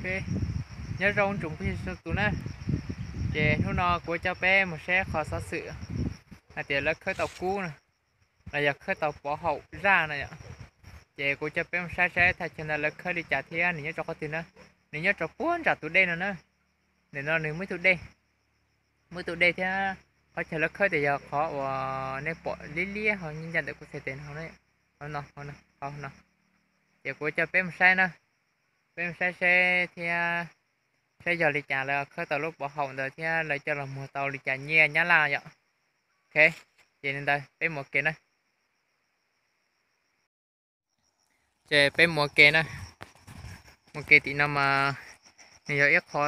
Ok, nyob zoo tsoom phooj ywg txhua tus na. Ces hnub no kuv coj peb mus saib qhov xov xwm hais tias lawv khawb tau kub no, los yog khawb tau pov haum zaj no yom. Ces kuv coj peb mus saib saib thaj chaw ntawd lawv khawb li cas thiab nws nyob rau qhov twg na. Nws nyob rau puag nram tus dej no na. Ntawm no nws muaj ib tug dej, muaj ib tug dej thiab qhov chaw lawv khawb tias yog qhov uas nej pom liab liab hauv ncaj ntawm kuv txhais tes no, no, no. Ces kuv coj peb mus saib na, peb mus saib seb thiab, saib yog li cas lawv khawb tau lub pov haum ntawd thiab lawv coj los muag tau li cas nyiaj Nyab Laj yom. Ok, ces li ntawd peb mus ua ke na. Ces peb mus ua ke na, mus ua ke tim no mas nws yog ib qho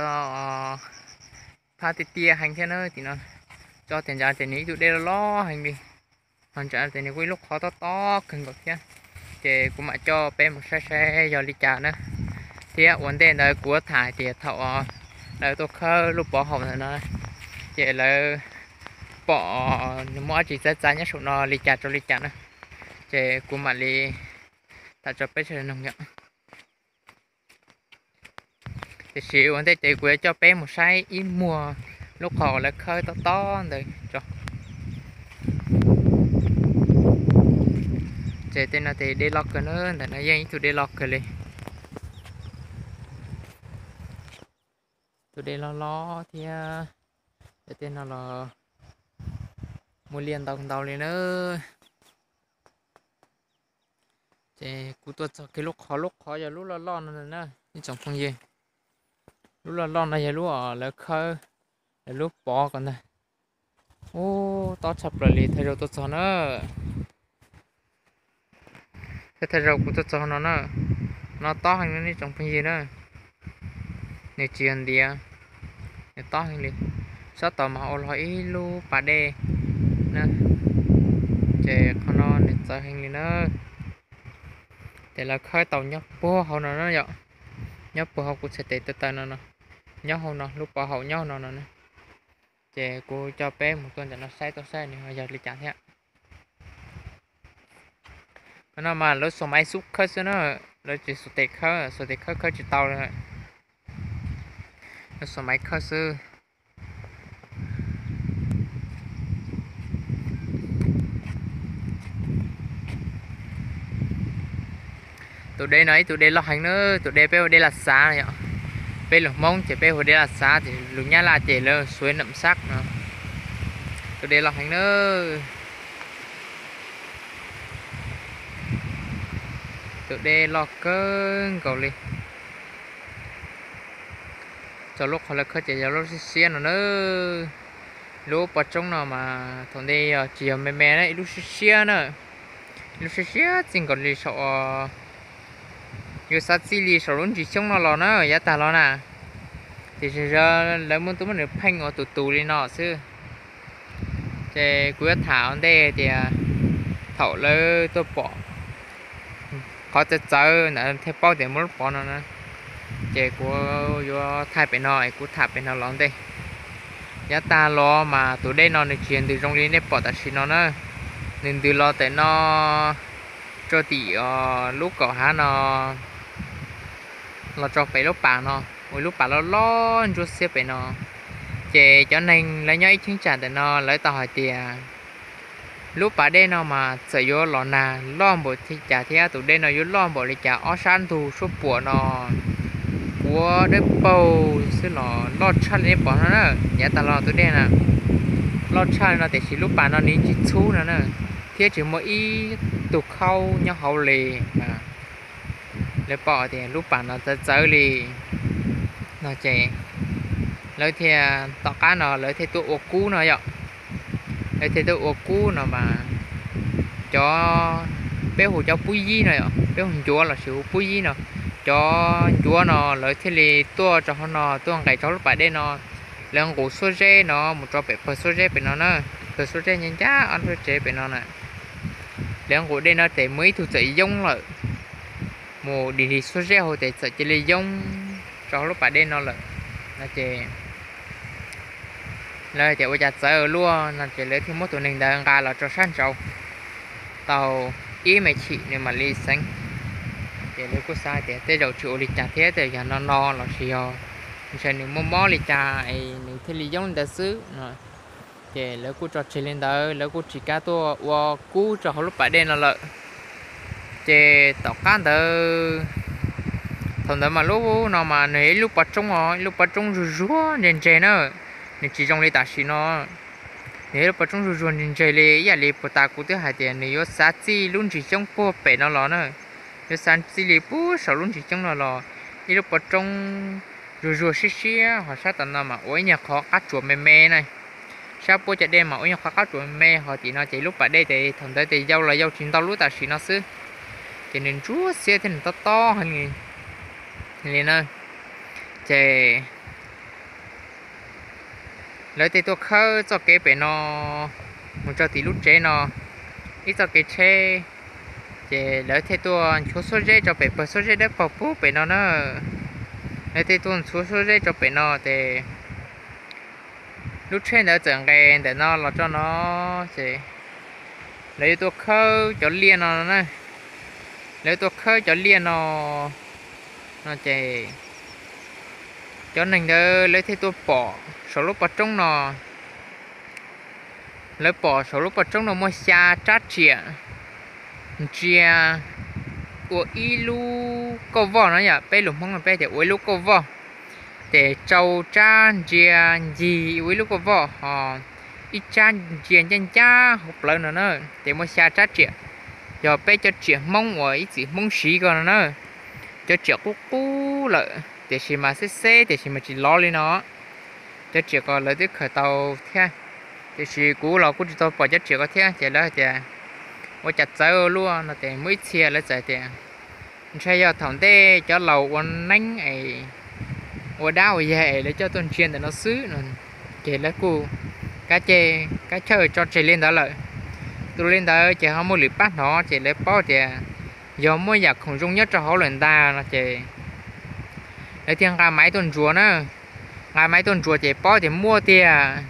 phab tiaj tiaj heev thiab na tim no. Tso tias ntawd ces nws ib tug dej loj loj heev li, ho ntawd ces nws kuj ib lub qhov tob tob kawg nkaus thiab. Ces kuv mam coj peb mus saib saib yog li cas na. Thiab ua ntej ntawd kuv tham hais tias thaum lawv tuaj khawb lub pov haum ntawd no, ces lawv pom nws muaj dab tsi txawv txav nyob saum no li cas rau li cas na. Ces kuv mam li tham tso peb sawv daws mloog yom. Tiam sis ua ntej ces kuv yuav coj peb mus saib ib muag lub qhov uas lawv khawb tob tob ntawd tso. Ces tej no ces dej loj kawg na, ntawm no yeej ib tug dej loj kawg li. Tus dej loj loj thiab, tej no los muaj liaj ntau ntau li na. Ces kuv tuaj txog kiag lub qhov, lub qhov yog lub loj loj no na ib tsoom phooj ywg. Lub loj loj no yog lub uas lawv khawb, lawv lub pov ko ntag. Ub, tob tshaj plaws li thawj zaug tuaj txog na. Thawj zaug kuv tuaj txog no na, no tob heev li ib tsoom phooj ywg na. Nws tsis yog ntiav, nws tob heev li. Sab tod mas ua los ib lub pas dej na, ces qhov no nws txawv heev li na. Ces lawv khawb tau nyob puag hauv no na yom, nyob puag hauv kuv txhais tes taw taw no no, nyob hauv no lub pov haum nyob hauv no no na. Ces kuv coj peb mus tuaj ntawm no saib tuaj saib nws ho yog li cas thiab. Qhov no mas lawv xuas maiv xub khawb xwb na, lawv tsis xuas tes khawb, xuas tes khawb khawb tsis tau li. Lawv xuas maiv khawb xwb. Tus dej no ib tug dej loj heev na, tus dej peb hu dej Laj Xav yom. Peb lus Hmoob ces peb hu dej Laj Xav, ces lus Nyab Laj ces lawv xuav Nậm Sắt no. Tus dej loj heev na. Tus dej loj kawg nkaus li. Txog lub qhov lawv khawb ces yog lub siab siab no na. Lub pov tsoob no mas thaum ntej yog tsis yog me me na, ib lub siab siab na. Ib lub siab siab txij nkaus li saum, yuav xav txij li saum lub ntsis xyoob no los na, yav tag los na. Tiam sis lawv muaj tub muab nws pheej ua tus tus li no xwb. Ces kuv yuav tham ua ntej tias thaum lawv tuaj pom qhov txawv txawv ntawd thiaj paub tias muaj lub pov no na. Ces kuv yuav thaij pem no es kuv tham pem no los ntej. Yav tag los mas tus dej no nws tsis yog ntws zoo li nej pom tam sim no na. Nws ntws los tam no rau tim lub kaum hav no los rau pem lub pas no, ua lub pas loj loj ntsuab xiab pem no. Ces cov neeg lawv nyob ib cheeb tsam ntawm no lawv tau hais tias lub pas dej no mas txawm yuav los nag loj npaum li cas thiab tus dej no yuav loj npaum li cas, ob sab ntug suab puam no puav dawb paug xwb los loj tshaj li nej pom no na. Yav tag los tus dej na loj tshaj li no tiam sis lub pas no nws tsis txhub no na, thiab tsis muaj ib tug khaub nyob hauv li. Lawv pom tias lub pas no txawv txawv li no ces lawv thiaj, tom qab no lawv thiaj tuaj ua kub no yom. Lawv thiaj tuaj ua kub no mas cov, peb hu cov pub yib no yom, peb hu ncuav los sis hu pub yib no, cov ncuav no lawv thiaj li tuaj rau hauv no tuaj nqes rau lub pas dej no. Lawv nqus xuab zeb no mus rau pem pawg xuab zeb pem no na, pawg xuab zeb ncaj ncaj ob lub tsev pem no na. Lawv nqus dej no ces muaj ib tug txawm yoob lawm, mus dim li xuab zeb hauv ces txawm cia li yoob rau hauv lub pas dej no lawm no ces lawv tias ua cas txawv luaj no ces lawv thiaj muab tus neeg ntawd nqa los rau sab nraud tau ib me chim nws mam li xeev. Ces lawv kuj xav tias tej zaum tsis ua li cas thiab, tej zaum yog no no lossis yog ntshe nws muaj mob li cas es nws thiaj li yoob li ntawd xwb no. Ces lawv kuj tso tseg li ntawd, lawv kuj tsis kam tuaj ua kub rau hauv lub pas dej no lawm. Ces tom qab ntawd, thaum ntawd mas lub no mas nws yog ib lub pov roob os, ib lub pov roob zuag zuag ntse ntse na, nws tsis zoo li tam sim no. Nws yog ib lub pov roob zuag zuag ntse ntse li ib yam li puag ta kuv twb hais tias nws yuav xav txij lub ntsis xyoob puag pem no los na, yuav xav txij li puag saum lub ntsis xyoob no los, ib lub pov roob zuag zuag siab siab, ho sab tom no mas ua ib nyuag qhov qab tsuas me me na. Sab puab cov dej mas ua ib nyuag qhov qab tsuas me me, ho tim no ces lub pas dej ces thaum ntawd ces yau los yau tsis ntau lub tam sim no xwb. Ces nws ntsuab xiab thiab nws tob tob heev li na. Ces lawv thiaj tuaj khawb txoj kev pem no mus rau tim lub tsev no, ib txoj kev tsheb. Ces lawv thiaj tuaj nchuav xuab zeb rau pem pawg xuab zeb dawb paug puag pem no na. Lawv thiaj tuaj nchuav xuab zeb rau pem no ces lub tsheb ntawd txawm nqes ntawm no los rau no ces lawv yuav tuaj khawb cov liaj no na. Lawv tuaj khawb cov liaj no, no ces cov neeg ntawd lawv thiaj tuaj pom saum lub pov roob no. Lawv pom saum lub pov roob no muaj xya rab riam ntsia ua ib lub kauj voj no yom, peb lus Hmoob no peb tias ua ib lub kauj voj. Ces rau rab ntsia ncig ua ib lub kauj voj, ho ib rab ntsia ncaj ncaj hauv plawv no na. Ces muaj xya rab riam, yog peb cov riam Hmoob uas ib txwm Hmoob siv ko no na. Cov riam qub qub lawm tiam sis mas xeb xeb tiam sis mas tsis lov li no. Cov riam ko lawv twb khaws tau thiab, tiam sis kuv los kuj tsis tau pom cov riam ko thiab. Ces lawv hais tias ua cas txawv luaj no ces muaj ib txhia lawv txawm tias ntshe yog thaum ntej cov laus ua neeb es ua dab ua yag es lawv coj tuaj ntsia ntawm no xwb no. Ces lawv kuj kab ceg kab chawj tso tseg li ntawd lawm. Tus li ntawd ces ho muaj lwm pab hnov ces lawv paub tias yog muaj yam khoom zoo nyob rau hauv lawm ntag no ces lawv thiaj nqa maiv tuaj ntsuas na. Nqa maiv tuaj ntsuas ces paub tias muaj tiag,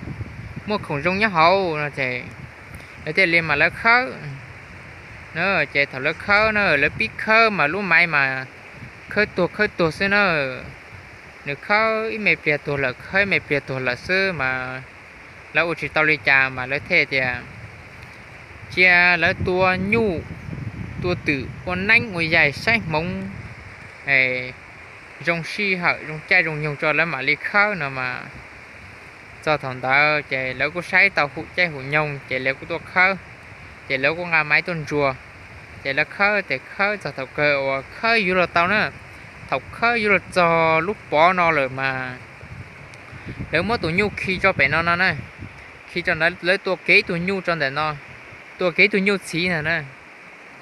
muaj khoom zoo nyob hauv no ces lawv thiaj li mas lawv khawb. Ces thaum lawv khawb na, lawv pib khawb mas lub maiv mas khawb tuag khawb tuag xwb na. Nws khawb ib me pliag tuag lawm, khawb ib me pliag tuag lawm xwb mas lawv ua tsis tau li cas mas lawv thiaj tias cia lawv tua nyuj, tua twm, ua neeb ua yaig saib hmoov zoo sij hawm zoo caij zoo nyoog tso lawv mam li khawb no mas. Txog thaum ntawd ces lawv kuj saib tau hum caij hum nyoog ces lawv kuj tuaj khawb, ces lawv kuj nqa maiv tuaj ntsuas. Ces lawv khawb ces khawb txog thaum kawg uas khawb yuav luag tau na, thaum khawb yuav luag txog lub pov no lawm mas lawv muab tus nyuj khi tso pem no no na, khi tso ntawd lawv tua kiag ib tug nyuj rau ntawm no, tua kiag ib tug nyuj txhiv ntag na.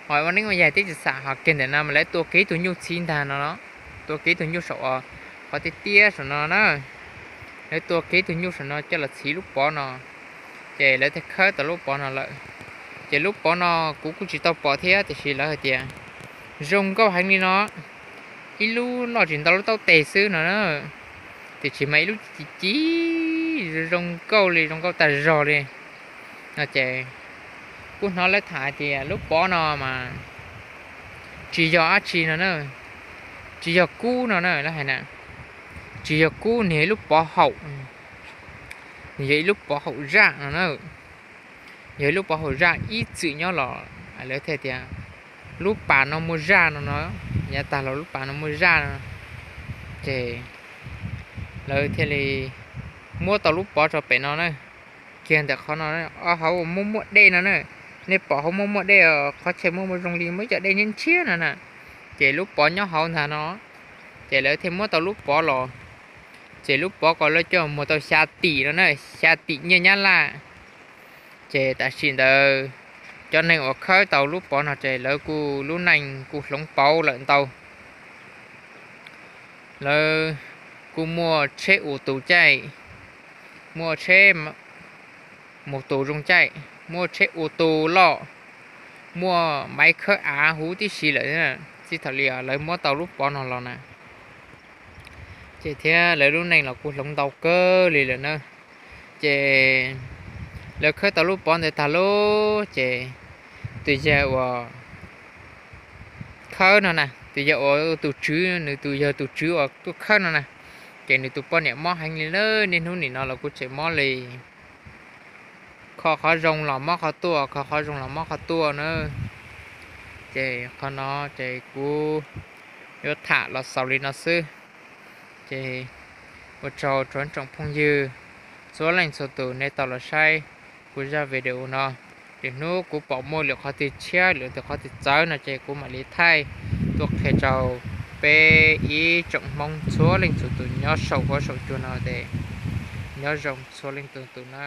Ho ua neeb ua yaig tib tsis xam ho kiag ntawm no mas lawv tua kiag ib tug nyuj txhiv ntag no, tua kiag ib tug nyuj saum os, qhov tiaj tiaj saum no na. Lawv tua kiag ib tug nyuj saum no coj los txhiv lub pov no, ces lawv thiaj khawb tau lub pov no lawm. Ces lub pov no kuv kuj tsis tau pom thiab tiam sis lawv hais tias zoo nkauj heev li no, ib lub loj tsis ntau lub taub tes xwb no na, tiam sis mas ib lub ci ci zoo nkauj li, zoo nkauj tag zog li no ces kuj hnov lawv tham hais tias lub pov no mas tsis yog dab tsi no na, tsis yog kub no na lawv hais na, tsis yog kub, nws yog ib lub pov haum, nws yog ib lub pov haum zaj no na, yog ib lub pov haum zaj ib txwm nyob los lawv thiaj tias lub pas no muaj zaj no no, yav tag los lub pas no muaj zaj no, ces lawv thiaj li muab tau lub pov rau pem no na. Kiag ntawm qhov no, ob hauv muaj muaj dej no na, nej pom hauv muaj muaj dej, qhov chaw muaj muaj zoo li muaj ib co dej ntshiab ntshiab no na, ces lub pov nyob hauv ntag no. Ces lawv thiaj muab tau lub pov los, ces lub pov ko lawv coj mus tau xya tim no na, xya tim nyiaj Nyab Laj. Ces tam sim ntawd cov neeg uas khawb tau lub pov no ces lawv kuj lub neej kuj hloov pauv lawm ntau. Lawv kuj muaj tsheb ua tus caij, muaj tsheb mus tus zoo caij, muaj tsheb ua tus loj, muaj maiv khawb av huv tib si lawm. Txij thaum li lawv muab tau lub pov no los na, ces thiab lawv lub neej los kuj hloov ntau kawg li lawm na. Ces lawv khawb tau lub pov ntawd tag lawm ces tus yawg uas khawb no na, tus yawg uas tus tswv, nws tus yawg tus tswv uas tuaj khawb no na, ces nws tus poj niam mob heev li na, niaj hnub nim no los kuj tseem mob li. Kho qhov zoo los mob qhov tuaj, kho qhov zoo los mob qhov tuaj na. Ces qhov no ces kuv yuav tham los xaus li no xwb. Ces ua tsaug rau tsoom phooj ywg txhua leej txhua tus nej tau los saib kuv zaj video no. Lwm hnub kuv pom muaj lwm qhov twg tshiab, lwm qhov twg txawv no ces kuv mam li thaij tuaj qhia rau peb ib tsoom Hmoob txhua leej txhua tus nyob saum huab saum cua no ces nyob zoo txhua leej txhua tus na.